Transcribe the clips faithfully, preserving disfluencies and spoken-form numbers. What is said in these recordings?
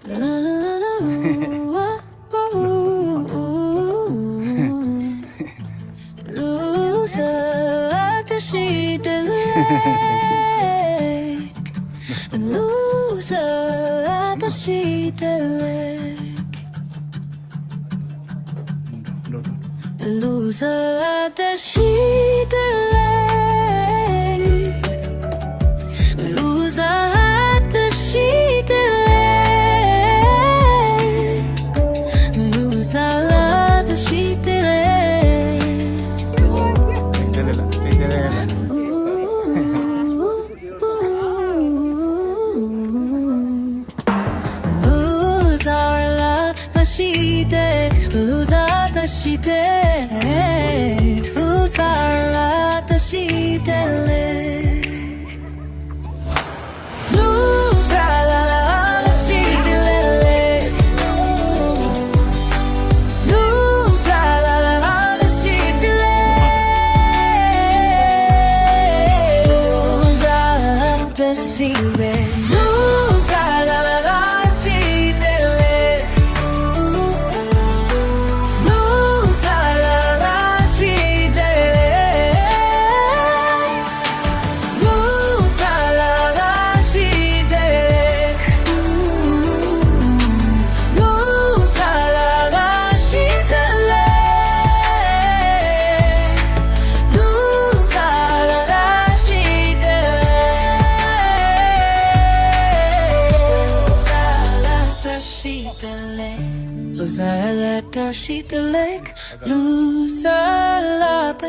Loser ལ་བཀྲ་ཤིས་བདེ་ལེགས། Loser ལ་བཀྲ་ཤིས་བདེ་ལེགས། Loser ལ་བཀྲ་ཤིས་བདེ་ལེགས། བདེ་ལེགས་ལ། བདེ་ལེགས་ལ། Loser ལ་བཀྲ་ཤིས་བདེ་ལེགས། Loser བཀྲ་ཤིས་བདེ་ལེགས། Loser ལ་བཀྲ་ཤིས་བདེ་ལེགས། Loser ལ་བཀྲ་ཤིས་བདེ་ལེགས། Loser ལ་བཀྲ་ཤིས་བདེ་ལེགས། Loser ལ་བཀྲ་ཤིས་བདེ་ལེགས། Loser ལ་བཀྲ་ཤིས་བདེ་ལེགས། Loser ལ་བཀྲ་ཤིས་བདེ་ལེགས། Loser ལ་བཀྲ་ཤིས་བདེ་ལེགས། Loser ལ་བཀྲ་ཤིས་བདེ་ལེགས། Loser ལ་བཀྲ་ཤིས་བདེ་ལེགས། Loser ལ་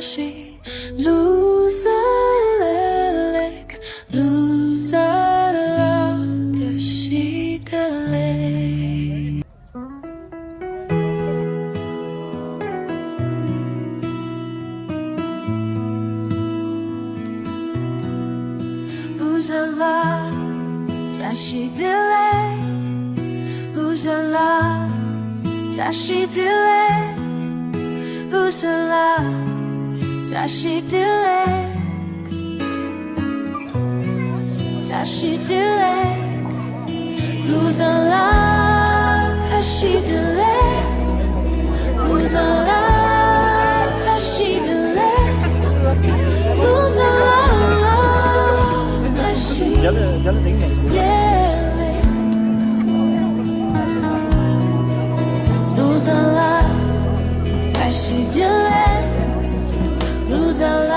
བཀྲ་ཤིས་བདེ་ལེགས། Loser ལ་བཀྲ་ཤིས་བདེ་ལེགས། Loser ལ་བཀྲ་ཤིས། Loser ལ་ལེགས། Loser ལ་བཀྲ་ཤིས་བདེ་ལེགས། Loser ལ་བཀྲ་ཤིས་བདེ་ལེགས། Loser ལ་བཀྲ་ཤིས་བདེ་ལེགས། Loser ལ་བཀྲ་ཤིས་བདེ་ལེགས། བཀྲ་ཤིས་བདེ་ལེགས། Loser ལ་བཀྲ་ཤིས་བདེ་ལེགས། Loser ལ་བཀྲ་ཤིས་བདེ་ལེགས། Loser ལ་བཀྲ་ཤིས་བདེ་ལེགས། Loser ལ་བཀྲ་ཤིས་བདེ་ལེགས། Loser ལ་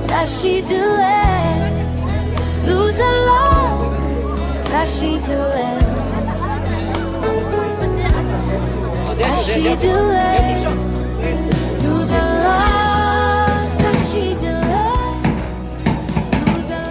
བཀྲ་ཤིས་བདེ་ལེགས། Loser ལ་བཀྲ་ཤིས་བདེ་ལེགས། བཀྲ་ཤིས་བདེ་ལེགས། Loser ལ་བཀྲ་ཤིས་བདེ་ལེགས། Loser ལ།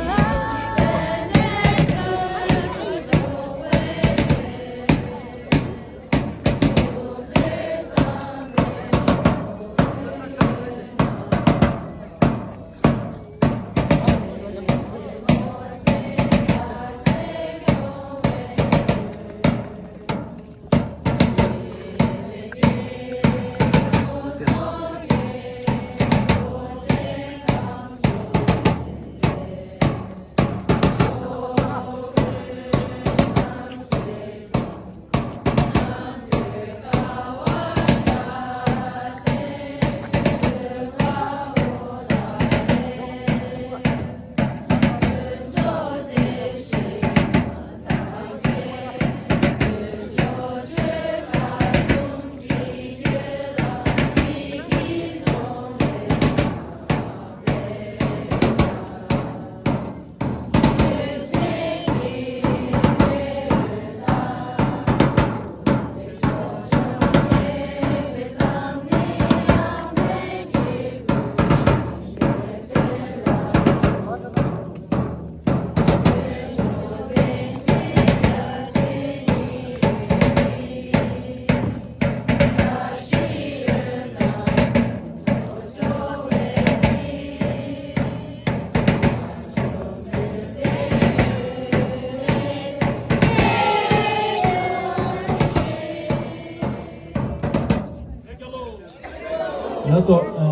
ལགས་སོ། ཨ།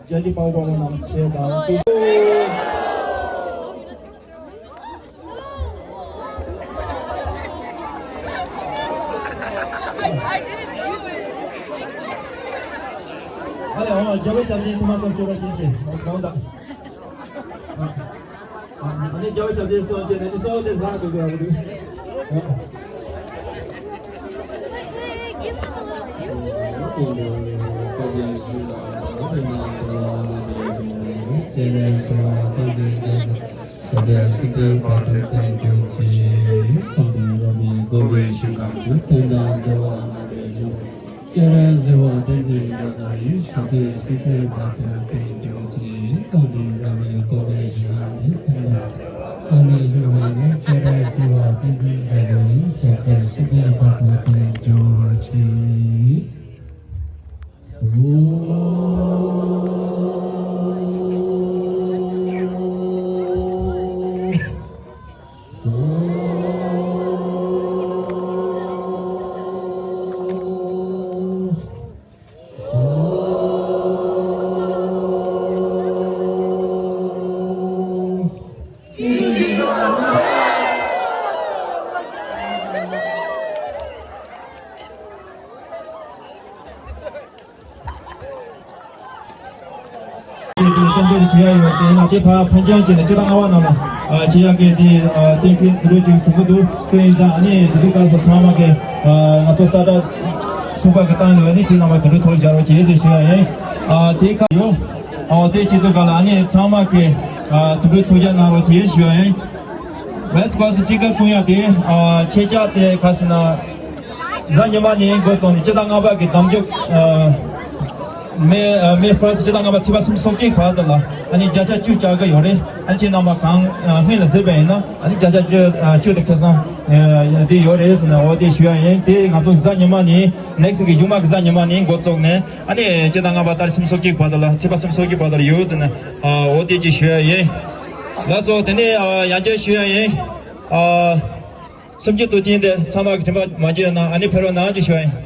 རྒྱལ་གྱི་དཔའ་བོ་དཔའ་མོ་རྣམས་བཅས་དང་། རྒྱལ་བའི་ཞབས་བརྟན་ཐོག་མ་སོགས་སྤྱོད་པ་ཡིན་ཞེས་གང་དག་ཨ་ནི་རྒྱལ་བའི་ཞབས་བརྟན་སོགས་བྱས་ནས་ནི་སོགས་དེ་ལྷག་ཏུ་དགོས་པ་འདུག་ཁྱེད་རང་གཟིགས་པ་བསྟན་འཛིན་རྒྱ་མཚོ་ཡིན། ཞབས་པད་སྲིད་མཐའི་བར་དུ་བརྟན་གྱུར་ཅིག་རྐང་གཉིས་ར་བའི་སྒོ་ནས་བཞུགས་པའི་ཐེམ་པ། ཨ་ནེ་བཞུགས་པའི་ནི་ཁྱེད་རང་གཟིགས་པ་བསྟན་འཛིན་རྒྱ་མཚོ་ཡིན། ཞབས་པད་སྲིད་མཐའི་བར་དུ་བརྟན་གྱུར་ཅིག་གཏན་འབེབས་བྱེད་ཡ་ཡོད་དེ་ཡིན་ན་དེ་ཕར་ཕན་ཆད་བྱས་ནས་སྤྱི་ཟླ་ལྔ་པ་ནང་ལ་བྱེད་ཡ་གི་དེ་གཏན་འཁེལ་དེ་འདྲ་ཅིག་བྱུང་གི་འདུག་དེ་ཡིན་ཙང་ཨ་ནི་དེ་དུས་སྐབས་སུ་ཚང་མ་གི་ང་ཚོ་ས་བཀྲ་ཚོགས་པ་གི་སྟེང་ནས་ཨ་ནི་ཁྲིད་གནང་བ་དེ་འདྲ་ཐོག་སྦྱར་བ་བྱེད་ཟེར་ཞུ་ཡ་ཡིན། དེ་ཁ་ཡོད། དེ་བྱེད་དུས་ག་ལ་ཨ་ནི་ཚང་མ་གི་དེ་འདྲ་ཐུགས་རྒྱ་གནང་རོགས་བྱེད་ཞུ་ཡ་ཡིན། West Coast སྤྲི་དཀར་ཚོང་ཡ་དེ་ཁྱེད་ཅག་དེ་ག་ཟེར་ན། གཟའ་ཉི་མ་ནས་འགོ་བཙུགས་ནས་སྤྱི་ཟླ་ལྔ་པ་གི་ཟླ་མཇུག་ཨ། May ཨ། May first སྤྱི་ཟླ་ལྔ་པ་ཚེས་པ་སུམ་ཅུ་སོ་གཅིག་བར་དུ་ལ་ཨ་ནི་བརྒྱ་ཆ་བཅུ་བཅག་གི་ཡོད་རེད། ཨ་ནི་ཁྱེད་རྣམ་པ་གང་ཨ། སྔོན་ལ་གཟིགས་པ་ཡིན་ན་ཨ་ནི་བརྒྱ་ཆ་བཅུ་ཨ། བཅུ་དེ་ཁ་སང་ཨ། འདི་ཡོད་རེད་ཟེར་ནས་འོ་དེ་ཞུ་ཡ་ཡིན། དེ་ང་ཚོ་གཟའ་ཉི་མ་ནས་next གི་མཇུག་མ་གི་གཟའ་ཉི་མ་ནས་འགོ་བཙུགས་ནས་ཨ་ནི་སྤྱི་ཟླ་ལྔ་པ་ཏ་རིག་སུམ་ཅུ་སོ་གཅིག་བར་དུ་ལ་ཚེས་པ་སུམ་ཅུ་སོ་གཅིག་བར་དུ་ལ་ཡོད་ཟེར་ནས་ཨ། འོ་དེ་ཅིག་ཞུ་ཡ་ཡིན། ལགས་སོ། དེ་ནས་ཨ། ཡང་བསྐྱར་ཞུ་ཡ་ཡིན། ཨ། སུམ་ཅུ་དུས་ཆེན་དེ་ཚང་མ་གི་དྲན་པ་མ་བརྗེད་ན་ཨ་ནི་ཕེབས་རོགས་གནང་ཅེས་ཞུ་བ་ཡིན།